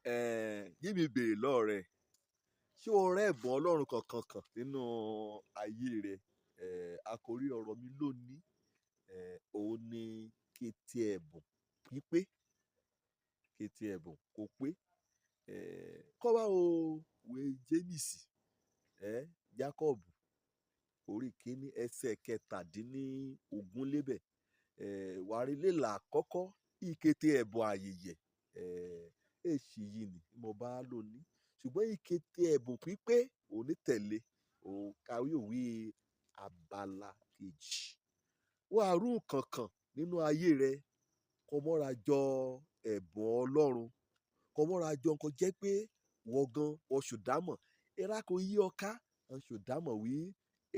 Yí mi béèrè lọ́ọ̀ rẹ, ṣé o rẹ́ ẹ̀bùn Ọlọ́run kankan kan nínú ayé rẹ? Àkórí ọ̀rọ̀ mi lónìí, òun ni kété ẹ̀bùn pípé, kété ẹ̀bùn kó pé. Kọ́ wá o ìwé Jémìsì, Jákọ́bù orí kìíní ẹsẹ̀ 17 lébẹ̀. Wàá rí lélà àkọ́kọ́ ìkété ẹ̀bùn ayẹyẹ, èsì yìí ni mo bá lónìí. Ṣùgbọ́n ìkété ẹ̀bùn pípé òun ní tẹ̀lé, òun kàwé òwe abala kejì. Wà á rú nǹkan kan nínú ayé rẹ kó mọ́ra jọ ẹ̀bùn Ọlọ́run, kó mọ́ra jọ nǹkan jẹ́ pé wọ́n gan oṣù dámọ̀. Ẹ̀rá kò yí ọ ká, oṣù dámọ̀ wí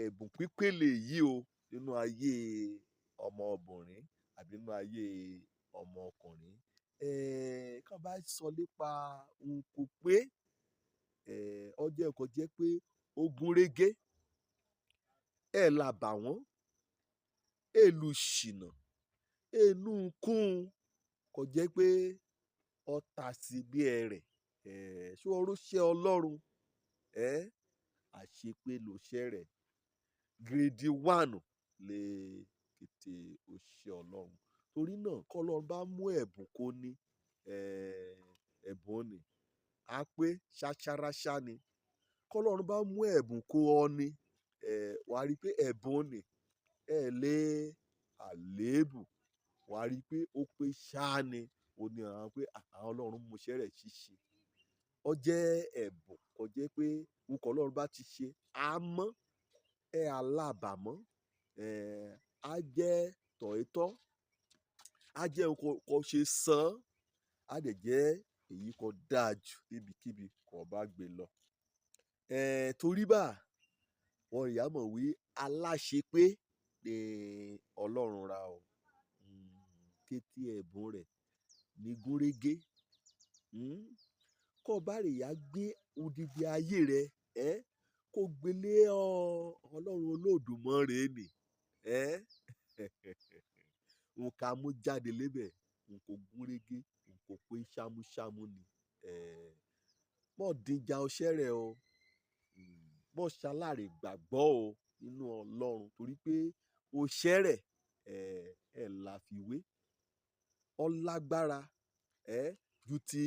ẹ̀bùn pípé lè yí o nínú ayé ọmọbìnrin àbí nínú ayé ọmọkùnrin. Kí wọ́n bá sọ nípa ohun kò pé, ó jẹ́ nǹkan jẹ́ pé ó gúnrégé, ẹ là bà wọ́n, èlù ṣìnà, ènú kún kò jẹ́ pé ó ta sí bí ẹrẹ̀. Ṣé o rú iṣẹ́ Ọlọ́run? Àṣepé ló ṣẹ́ rẹ̀. Grade one lè kété òṣìṣẹ́ Ọlọ́run. Torí náà kí Ọlọ́run bá mú ẹ̀bùn kó ní, ẹ̀bùn ni, á pé ṣáṣáráṣá ni. Kí Ọlọ́run bá mú ẹ̀bùn kó ọ ní, wà á rí pé ẹ̀bùn ni, ẹ lè àléébù. Wà á rí pé ó pé ṣá ni. Ó ní àwọn pé àwọn Ọlọ́run mú iṣẹ́ rẹ̀ ṣíṣe. Ó jẹ́ ẹ̀bùn kò jẹ́ pé nǹkan Ọlọ́run bá ti ṣe, á mọ́, ẹ alábàámọ́, á jẹ́ tọ̀ọ́tọ́, á jẹ́ nǹkan kò ṣe sán, á dẹ̀ jẹ́ èyí kò dáa jù níbikíbi kò bá gbé lọ. Torí bá, wọ́n ìyá mọ̀ wí aláṣepé ni Ọlọ́run ra o. Kété ẹ̀bùn rẹ̀ ní gúnrégé. Kó bá lè yá gbé odidi ayé rẹ, kó gbé lé ọ Ọlọ́run Olódùmarè ni. Nǹkan mú jáde lébẹ̀, nǹkan gúnrégé, nǹkan pé ṣámúṣámú ni. Mọ́ dìjà ọṣẹ rẹ o. Mọ́ ṣaláre gbàgbọ́ o nínú Ọlọ́run torí pé ọṣẹ rẹ̀, ẹ là fi wé. Ó lágbára, ju ti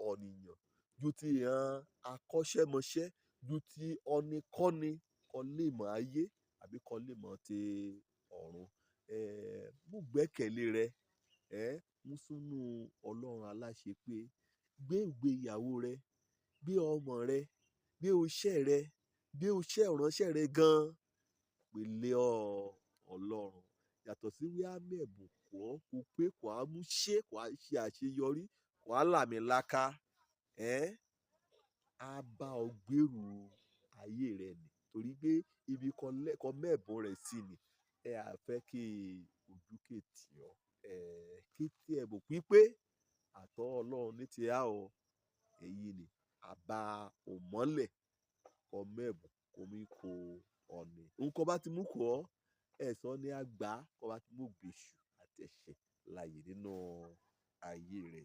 ọ̀nìyàn, ju ti ìran akọ́ṣẹ́mọṣẹ́, ju ti ọ̀nikọ́ni kan lè mọ̀ ayé àbí kan lè mọ̀ ti ọ̀run. Mú gbẹ́kẹ̀lé rẹ, mú sínú Ọlọ́run aláṣepé. Gbé ìgbéyàwó rẹ, gbé ọmọ rẹ, gbé iṣẹ́ rẹ, gbé iṣẹ́ ìránṣẹ́ rẹ gan. Gbé lé ọ Ọlọ́run. Yàtọ̀ sí wí á mú ẹ̀bùn kó ọ, kó pé kó á mú ṣé, kó á ṣe àṣeyọrí, kó á làmìlaka. Á bá ọ gbèrú ayé rẹ ni. Torí pé ibi kan lẹ́, kan mẹ́bùn rẹ̀ sí ni. Ẹ à fẹ́ kí ojú ké tì ọ́. Kété ẹ̀bùn pípé àtọ̀ Ọlọ́run ní ti á o. Èyí ni àbá òmọ́lẹ̀ kọ mẹ́bùn kó mí kó ọ̀nì. Nǹkan bá ti mú kó ọ, ẹ̀san ni a gbà kó bá ti mú gbèsù àti ẹ̀ṣẹ̀ láàyè nínú ayé rẹ.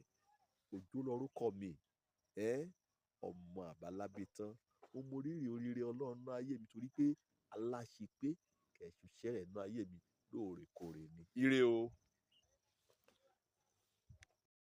Òjó lórúkọ mi, ọmọ àbálábí tán. Mo mọ rírì oríire Ọlọ́run nínú ayé mi torí pé aláṣepé kẹ̀ṣù iṣẹ́ rẹ̀ nínú ayé mi lóòrèkóòrè ni. Ire o.